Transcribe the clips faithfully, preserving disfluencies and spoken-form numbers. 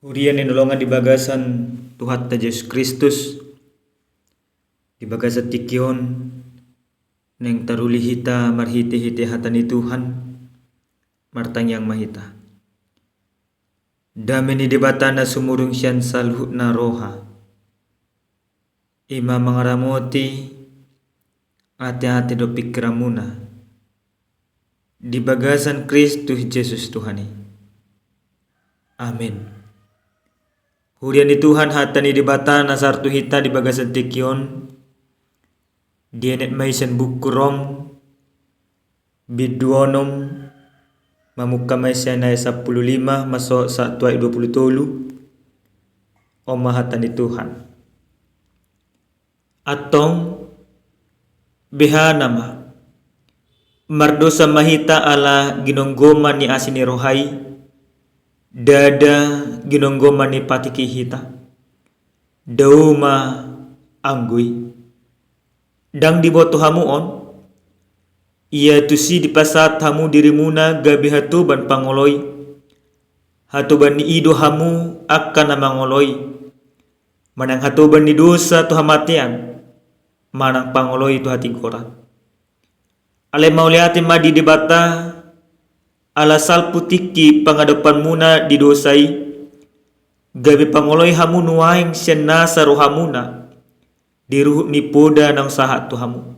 Huria na hinaholongan di bagasan Tuhanta Jesus Kristus, di bagasan tingki on naeng taruli hita marhite-hite hata ni Tuhan. Martangiang ma hita. Dame ni Debata na sumurung sian saluhutna roha, i ma mangaramoti ateate dohot pingkiranmuna di bagasan Kristus Jesus Tuhan i. Amen. Huria ni Tuhan, hata ni Debata na sahat tu hita di bagasan tingki on dienet ma i sian buku Rom bindu onom, mamungka ma i sian ayat sampulu lima, mansai sahat tu ayat dua pulu tolu. On ma hata ni Tuhan. Antong, beha nama, mardosa ma hita ala ginonggoman ni asi ni roha i? Ndada, ginonggoman i patik i hita. Dao ma anggo i. Ndang diboto hamu on? Ia tusi dipasahat hamu dirimuna gabe hatoban pangoloi. Hatoban ni i do hamu angka na mangoloi, manang hatoban ni dosa tu hamatean, manang pangoloi tu hatigoran. Alai mauliate ma di Debata, ala salpu tingki pangadopanmuna di dosa i, gabe pangoloi hamu nuaeng sian nasa rohamuna di ruhut ni poda naung sahat tu hamu.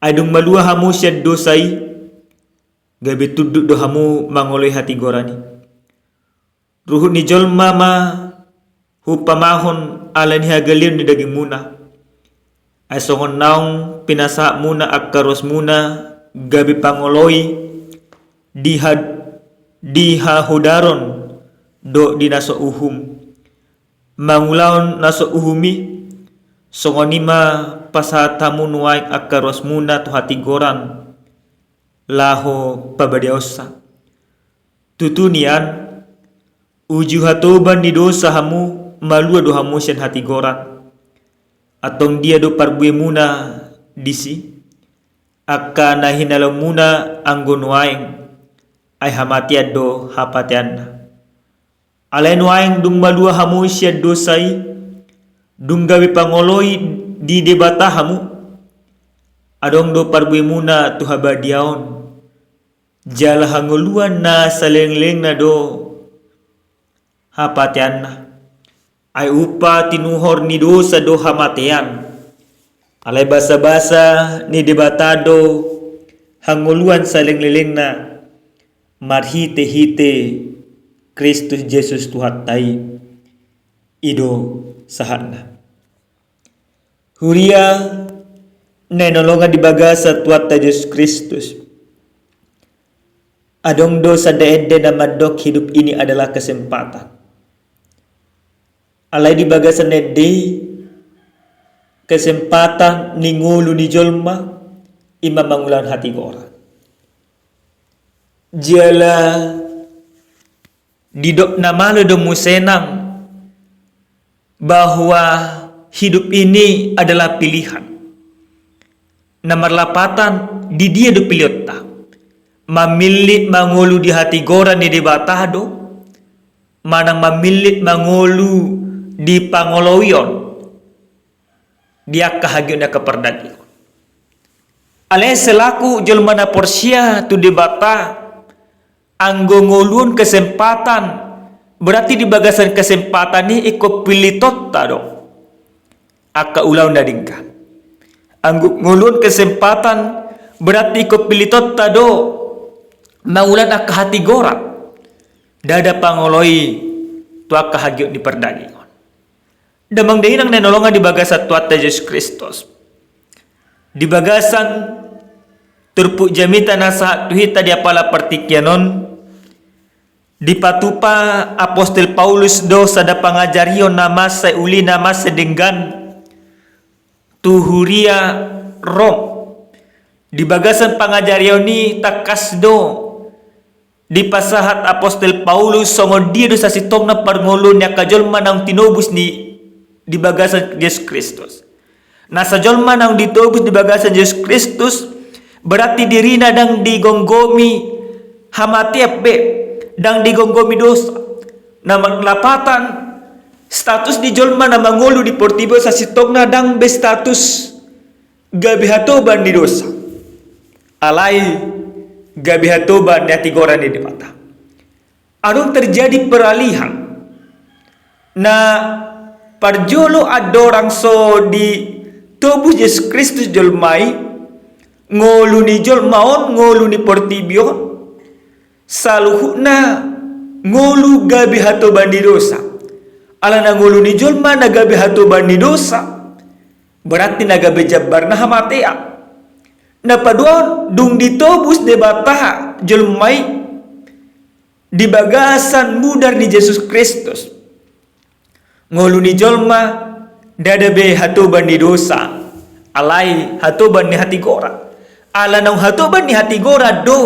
Ai dung malua hamu sian dosa i, gabe tunduk do hamu mangoloi hatigoran i. Ruhut ni jolma ma hupamohon ala ni hagaleon ni dagingmuna. Ai songon naung pinasahatmuna angka ruasmuna gabe pangoloi di ha-, di hahodaron dohot di na so uhum. Mangulahon na so uhum i, songon i ma pasahat hamu nuaeng angka ruasmuna tu hatigoran laho pabadiaonsa. Tutu nian, uju hatoban ni dosa hamu, malua do hamu sian hatigoran. Antong dia do parbuemuna disi? Angka na hinaloanmuna anggo nuaeng, ai hamatean do hapateanna. Alai nuaeng dung malua hamu sian dosa i, dung gabe pangoloi di Debata hamu, adong do parbuemuna tu habadiaon, jala hangoluan na salelenglelengna do hapateanna. Ai upa tinuhor ni dosa do hamatean. Alai basabasa ni Debata do hangoluan salelenglelengna marhitehite Kristus Jesus Tuhanta i. I do sahatna. Huria na hinaholongan di bagasan Tuhanta Jesus Kristus. Adong do sada ende na mandok hidup ini adalah kesempatan. Alai di bagasan ende i, kesempatan ni ngolu ni jolma i ma mangulahon hatigoran. Jala didok na malo do muse nang bahwa hidup ini adalah pilihan. Na marlapatan, di dia do pilionta? Mamillit mangolu di hatigoran ni Debata do, manang mamillit mangolu di pangoloion di angka hagiot ni angka pardagingon? Alai selaku jolma na porsea tu Debata, anggo ngoluhon kesempatan, berarti di bagasan kesempatan i ingkon pilitonta do angka ulaon na denggan. Anggo ngoluhon kesempatan, berarti ingkon pilitonta do mangulahon angka hatigoran, ndada pangoloi tu angka hagiot ni pardagingon. Damang dainang na hinaholongan di bagasan Tuhanta Jesus Kristus. Di bagasan turpuk jamita na sahat tu hita di apala partingkian on, dipatupa Apostel Paulus do sada pangajarion na mansai uli, na mansai denggan tu huria Rom. Di bagasan pangajarion i tangkas do dipasahat Apostel Paulus songon dia do sasintongna parngoluon ni angka jolma naung tinobus ni di bagasan Jesus Kristus. Nasa jolma naung ditobus di bagasan Jesus Kristus, berarti dirina ndang digomgomi hamatean be, ndang digomgomi dosa. Na marlapatan, status ni jolma na mangolu di portibi on sasintongna ndang be status gabe hatoban ni dosa. Alai gabe hatoban ni hatigoran ni Debata. Adong terjadi peralihan. Na parjolo andorang so ditobus Jesus Kristus jolma i, ngolu ni jolma on, ngolu ni portibi on, saluhutna ngolu gabe hatoban ni dosa. Alana ngolu ni jolma na gabe hatoban ni dosa, berarti na gabe jambarna hamatean. Na paduahon, dung ditobus Debata jolma i di bagasan mudar ni Jesus Kristus, ngolu ni jolma ndada be hatoban ni dosa, alai hatoban ni hatigoran. Ala naung hatoban ni hatigoran do,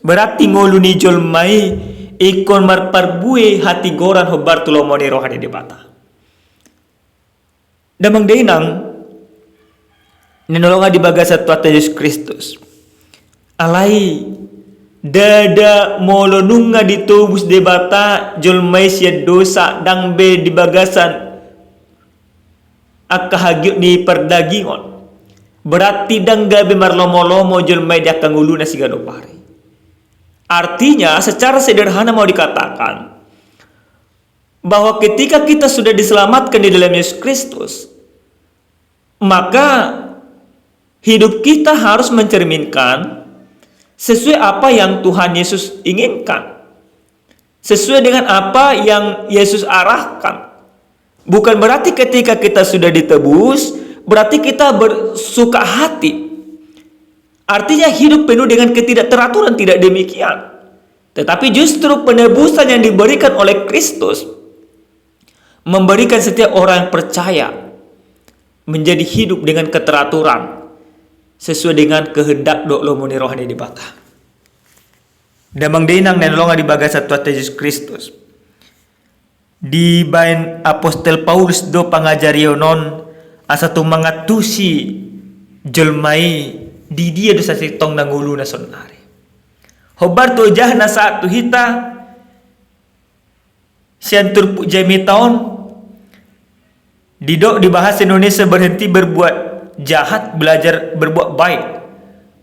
berarti ngolu ni jolma i ingkon marparbue hatigoran hombar tu lomo ni roha ni Debata. Damang dainang na hinaholongan di bagasan Tuhanta Jesus Kristus. Alai ndada molo nunga ditobus Debata jolma i sian dosa, ndang be di bagasan angka hagiot ni pardagingon, berarti ndang gabe marlomo-lomo jolma i di angka ngoluna siganup ari. Artinya, secara sederhana mau dikatakan, bahwa ketika kita sudah diselamatkan di dalam Yesus Kristus, maka hidup kita harus mencerminkan sesuai apa yang Tuhan Yesus inginkan, sesuai dengan apa yang Yesus arahkan. Bukan berarti ketika kita sudah ditebus, berarti kita bersuka hati. Artinya hidup penuh dengan ketidakteraturan, tidak demikian. Tetapi justru penebusan yang diberikan oleh Kristus memberikan setiap orang yang percaya menjadi hidup dengan keteraturan sesuai dengan kehendak dohot lomo ni roha ni Debata. Damang dainang na hinaholongan di bagasan Tuhanta Jesus Kristus. Dibaen apostel Paulus do pangajarion on asa tung mangantusi jolma i di dia do sasintongna ngoluna saonari. Hombar tu ojahna sahat tu hita, sian turpuk jamita on, didok di bahasa Indonesia berhenti berbuat jahat, belajar berbuat baik.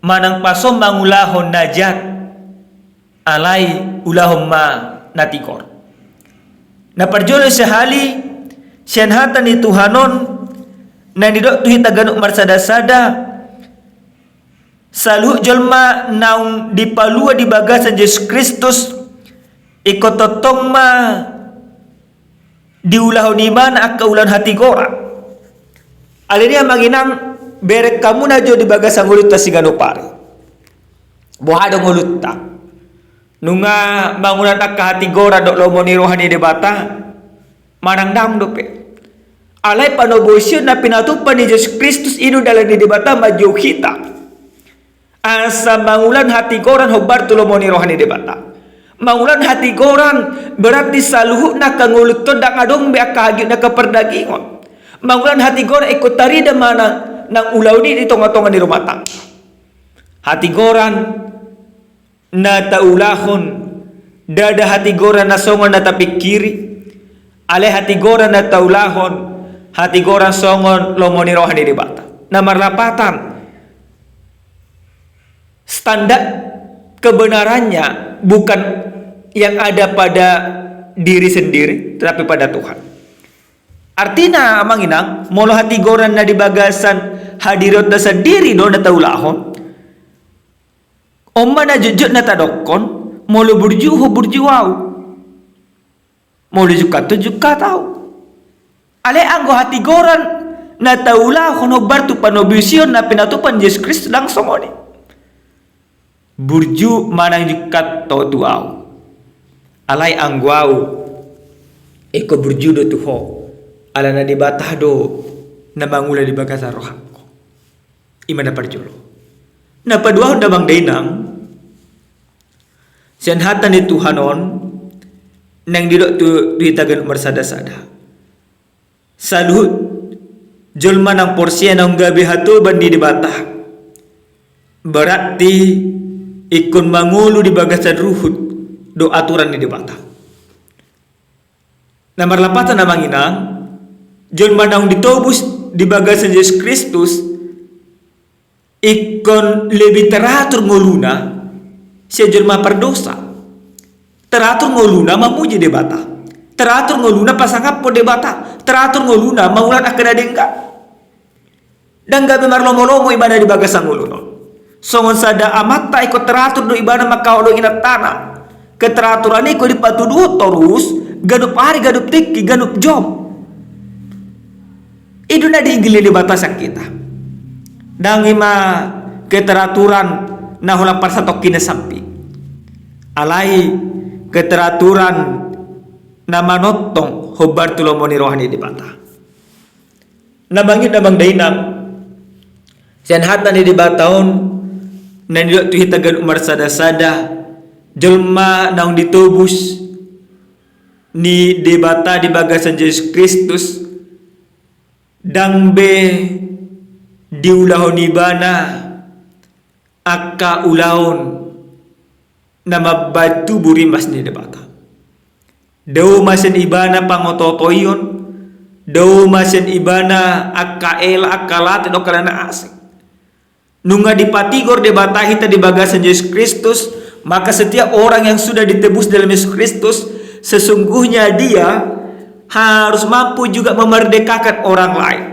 Manang paso mangulahon na jat, alai ulahon ma na tigor. Na parjolo sahali, sian hata ni Tuhan on, na nidok tu hita ganup marsada-sada, saluhut jolma naung dipalua di bagasan Jesus Kristus, ingkon tongtong ma diulahon ibana angka ulaon hatigoran. Alani i amang inang, bereng hamu na jo di bagasan ngolunta siganup ari. Boha do ngolunta? Nunga mangulang angka hatigoran dohot lomo ni roha ni Debata? Manang ndang dope. Alai panobusion na pinatupa ni Jesus Kristus i do dalan ni Debata manjou hita. Asa mangulang hatigoran hombar tu lomo ni roha ni Debata. Mangulang hatigoran berarti saluhutna angka ngolunta on ndang adong be angka hagiot ni angka pardagingon. Mangulang hatigoran ingkon tarida ma nang ulaon i di tonga-tonga ni rumah tangga. Hatigoran na taulahon, ndada hatigoran na songon na tapingkiri, alai hatigoran na taulahon, hatigoran songon lomo ni roha ni Debata. Na marlapatan, standar kebenarannya bukan yang ada pada diri sendiri, tetapi pada Tuhan. Artina, amang inang, molo hatigoran na di bagasan hadirionta sandiri do na taulahon, on ma na jotjot na tadokkon, molo burju ho burju ahu. Molo jungkat ho jungkat ahu. Alai anggo hatigoran na taulahon hombar tu panobusion na pinatupa ni Jesus Kristus ndang songon i. Burju manang jungkat ho tu ahu. Alai anggo ahu, ingkon burju do tu ho. Alana Debata do na mangula di bagasan rohangku. I ma na parjolo. Na paduahon damang dainang, sian hata ni Tuhan on, naeng didok tu, tu hita ganup marsada-sada. Saluhut jolma naung porsea naung gabe hatoban ni Debata, berarti ingkon mangolu di bagasan ruhut dohot aturan ni Debata. Na marlapatan, amang inang, jolma naung ditobus di bagasan Jesus Kristus ingkon lebih teratur ngoluna sian jolma pardosa. Teratur ngoluna mamuji Debata. Teratur ngoluna pasangaphon Debata. Teratur ngoluna mangulahon angka na denggan. Ndang gabe marlomo-lomo ibana di bagasan ngoluna on. Songon sada amanta ingkon teratur do ibana mangkaholongi inantana. Keteraturan i ingkon dipatuduhon torus, ganup ari, ganup tingki, ganup jom. I do na diinggil ni Debata sian hita. Ndang i ma keteraturan na holan parsatongkinan sambing. Alai keteraturan na manongtong hombar tu lomo ni roha ni Debata. Na mangihut, na mangdainang, sian hata ni Debata on na nidok tu hita ganup marsada-sada, jolma naung ditobus ni Debata di bagasan Jesus Kristus, ndang be diulahon ibana angka ulaon na mambahen tubu rimas ni Debata. Dao ma sian ibana pangoto-otoion, dao ma sian ibana angka ela, angka late dohot angka na asing. Nunga dipatigor Debata hita di bagasan Jesus Kristus, maka setiap orang yang sudah ditebus dalam Yesus Kristus, sesungguhnya dia harus mampu juga memerdekakan orang lain.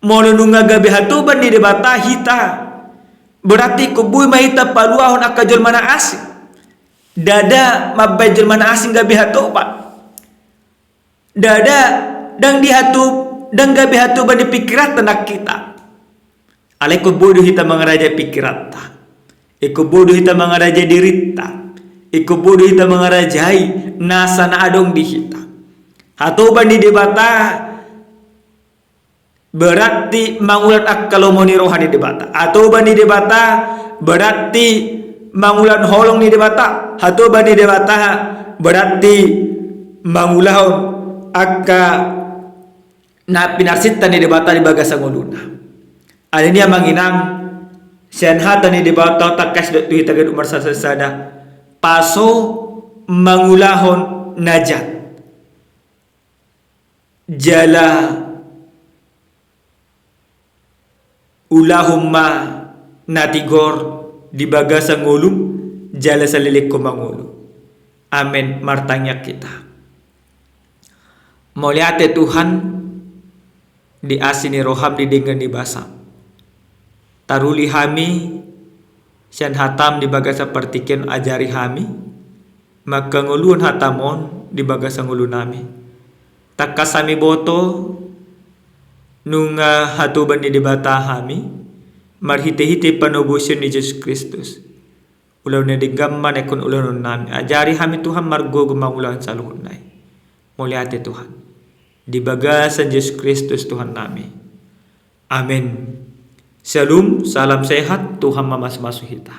Molo nunga gabe hatoban ni Debata hita, berarti ingkon boi ma hita paluahon angka jolma na asing. Ndada mambahen jolma na asing gabe hatoban. Ndada, ndang dihatu-, ndang gabe hatoban ni pingkiranta nang hita. Alai ingkon boi do hita mangarajai pingkiranta. Ingkon boi do hita mangarajai dirinta. Ingkon boi do hita mangarajai nasa na adong di hita. Hatoban ni Debata berarti mangulahon angka lomo ni roha ni Debata. Hatoban ni Debata berarti mangulahon holong ni Debata. Hatoban ni Debata berarti mangulahon angka na pinarsinta ni Debata di bagasan ngoluna. Alani i, amang inang, sian hata ni Debata on tangkas didok tu hita ganup marsada-sada, paso mangulahon na jat. Jala ulahon ma na tigor di bagasan ngolum, jala saleleng ho mangolu. Amen. Martangiang hita. Mauliate Tuhan, di asi ni roham, di denggan ni basam. Taruli hami sian hatam di bagasan partingkian, ajari hami mangkangoluhon hatam on di bagasan ngolunami. Tangkas hami boto nunga hatoban ni Debata hami marhite-hite panobusion ni Jesus Kristus. Ulaon na denggan ma na ingkon ulaononnami. Ajari hami Tuhan margogo mangulahon saluhutna i. Mauliate Tuhan. Di bagasan Jesus Kristus Tuhannami. Amen. Shalom, salam sehat, Tuhan mamasu-masu hita.